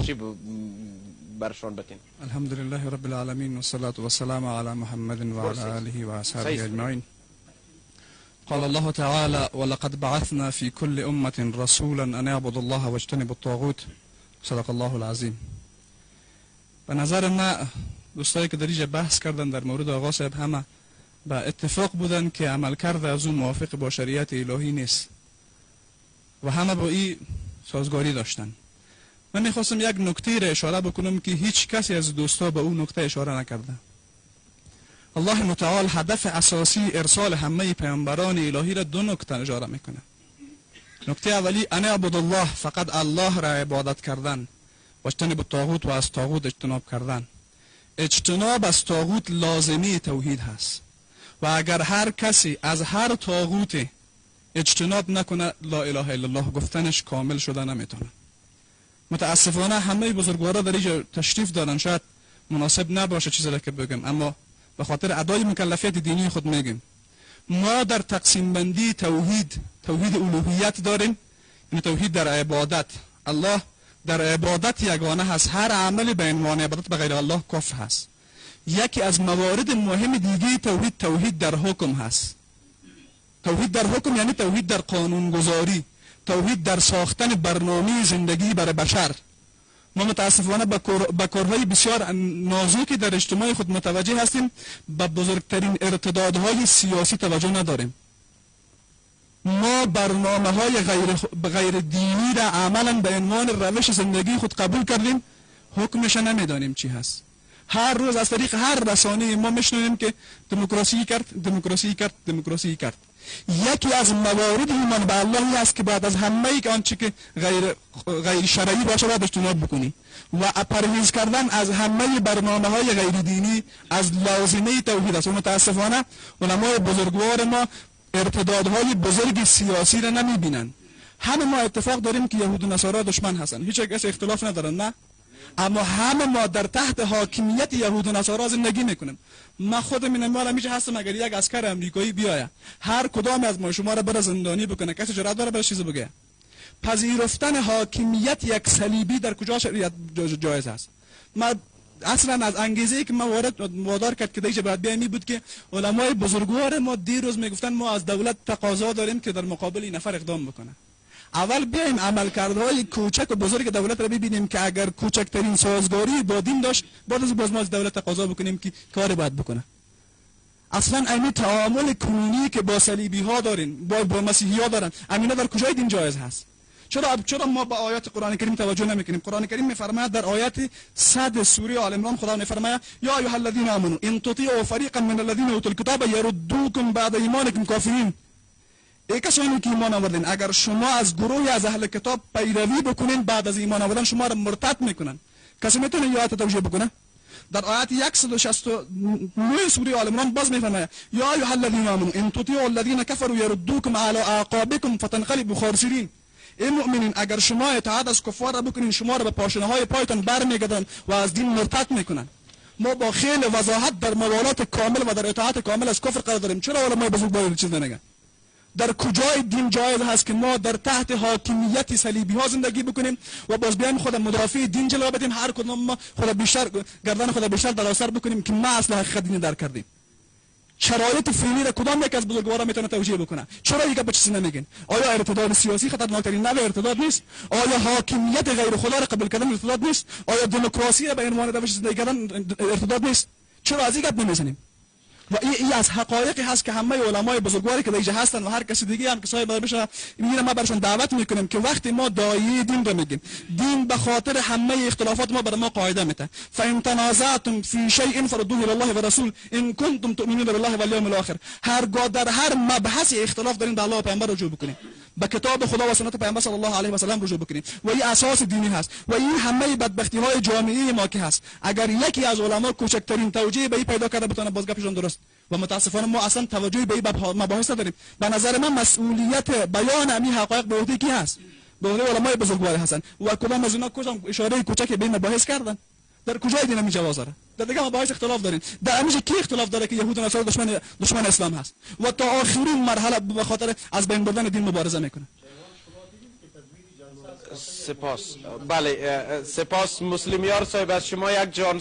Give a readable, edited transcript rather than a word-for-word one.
چی برشان بتین؟ الحمد لله رب العالمين، والصلاة والسلام على محمد وعلى آله وأصحابه أجمعين. قال الله تعالى: ولقد بعثنا في كل أمة رسولا أن اعبدوا الله واجتنبوا الطاغوت. صدق الله العظیم. به نظر من دوستایی که در اینجا بحث کردن در مورد آقا صاحب، همه به اتفاق بودن که عملکرد از او موافق با شریعت الهی نیست و همه با این سازگاری داشتن. من میخواستم یک نکته را اشاره بکنم که هیچ کسی از دوستا به اون نکته اشاره نکرده. الله متعال هدف اساسی ارسال همه پیامبران الهی را دو نکته اشاره میکنه. نکته اولی: ان اعبد الله، فقط الله را عبادت کردن، و اجتنب الطاغوت، و از طاغوت اجتناب کردن. اجتناب از طاغوت لازمی توحید هست و اگر هر کسی از هر طاغوت اجتناب نکنه، لا اله الا الله گفتنش کامل شده نمیتونه. متاسفانه همه بزرگوارا در اینجا تشریف دارن، شاید مناسب نباشه چیزی را که بگم، اما به خاطر ادای مکلفیت دینی خود میگم. ما در تقسیم بندی توحید، توحید الوهیت داریم، یعنی توحید در عبادت. الله در عبادت یگانه هست، هر عملی به عنوان عبادت به غیر الله کفر هست. یکی از موارد مهم دیگه توحید، توحید در حکم هست. توحید در حکم یعنی توحید در قانونگذاری، توحید در ساختن برنامه زندگی برای بشر. ما متاسفانه به کارهای بسیار نازکی در اجتماع خود متوجه هستیم، به بزرگترین ارتدادهای سیاسی توجه نداریم. ما برنامه های غیر دینی را عملا به عنوان روش زندگی خود قبول کردیم، حکمش نمیدانیم چی هست. هر روز از طریق هر رسانه ما میشنویم که دموکراسی کرد، دموکراسی کرد، دموکراسی کرد. یکی از موارد ایمان به الله است که بعد از همه که آنچه که غیر شرعی باشه باید اجتناب بکنی و پرهیز کردن از همه برنامه های غیر دینی از لازمه توحید است. و متاسفانه علمای بزرگوار ما ارتدادهای بزرگ سیاسی را نمیبینن. همه ما اتفاق داریم که یهود و نصارا دشمن هستن، هیچ کس اختلاف ندارن، نه؟ اما همه ما در تحت حاکمیت یهود و نصارا زندگی میکنیم. ما خودم این مال همیشه هستم، اگر یک عسکر امریکایی بیاید هر کدام از ما شما را بر زندانی بکنه، کسی جرأت داره برای چیز بگه؟ پذیرفتن حاکمیت یک صلیبی در کجا شریعت جایز است؟ ما اصلا از انگیزه ای که من وارد وادار کرد که دیگه باید بیایم بود که علمای بزرگوار ما دیروز میگفتن ما از دولت تقاضا داریم که در مقابل این نفر اقدام بکنه. اول بیایم عملکردهای کوچک و بزرگ دولت را ببینیم که اگر کوچکترین سازگاری با دین داشت، بعد از باز ما از دولت تقاضا بکنیم که کار باید بکنه. اصلا این تعامل کنونی که با صلیبی ها دارین، با مسیحی ها دارن، امینا در کجای دین جایز هست؟ چرا ما با آیات قرآن کریم توجه نمیکنیم؟ قرآن کریم میفرماید در آیات 100 سوره آل عمران، خدا میفرماید: یا ایها الذین آمنوا ان تطیعوا فریقا من الذین اوتوا الکتاب یردوکم بعد ایمانکم کافرین. ای کسانی که ایمان آوردین، اگر شما از گروهی از اهل کتاب پیروی بکنین، بعد از ایمان آوردن شما را مرتد میکنن. کسی میتونه این آیات توجیه بکنه؟ در آیات 169 سوره آل عمران باز میفرماید: یا ایها الذین آمنوا ان تطیعوا الذین کفروا یردوکم علی اعقابکم فتنقلبوا خاسرین. ای مؤمنین، اگر شما اطاعت از کفار را بکنین، شما را به پاشنه های پایتان برمیگردن و از دین مرتد میکنن. ما با خیلی وضاحت در موالات کامل و در اطاعت کامل از کفر قرار داریم. چرا علمای بزرگ باید چیز نمیگن؟ در کجای دین جایز هست که ما در تحت حاکمیت صلیبی ها زندگی بکنیم و باز بیایم خود مدافع دین جلوه بدیم، هر کدوم ما خود بیشتر گردن خود بیشتر در بکنیم که ما اصل حقیقت دین درک کردیم؟ شرایط فعلی را کدام یک از بزرگواران میتونه توجیه بکنه؟ چرا یک به چیزی نمیگن؟ آیا ارتداد سیاسی خطرناکترین نوع ارتداد نیست؟ آیا حاکمیت غیر خدا را قبول کردن ارتداد نیست؟ آیا دموکراسی را به عنوان روش زندگی کردن ارتداد نیست؟ چرا از این گپ نمیزنیم؟ و این از حقایقی هست که همه علمای بزرگواری که در هستن و هر کسی دیگه هم که صاحب بشه، میگه ما برشون دعوت میکنیم که وقتی ما دایه دین رو میگیم، دین به خاطر همه اختلافات ما بر ما قاعده میده: فان تنازعتم فی شیء فردوه الی الله و رسول ان کنتم تؤمنون بالله والیوم الاخر. هرگاه در هر مبحث اختلاف دارین، به الله و پیامبر رجوع بکنیم، به کتاب خدا و سنت پیامبر صلی الله علیه و سلم رجوع بکنیم و این اساس دینی هست. و این همه بدبختی های جامعه ما که هست، اگر یکی از علما کوچکترین توجیه به این پیدا کرده بتونه، باز گپشون درست. و متاسفانه ما اصلا توجهی به این مباحث نداریم. به نظر من مسئولیت بیان همین حقایق به عهده کی هست؟ به عهده علمای بزرگوار هستن. و کدام از اینا کجا اشاره کوچک به این مباحث کردن؟ در کجای دین جواز داره؟ در دیگه مباحث اختلاف داریم. در همیشه کی اختلاف داره که یهود و نصارا دشمن اسلام هست و تا آخرین مرحله به خاطر از بین بردن دین مبارزه میکنه. سپاس. بله، سپاس. مسلم یار صاحب، از شما یک جان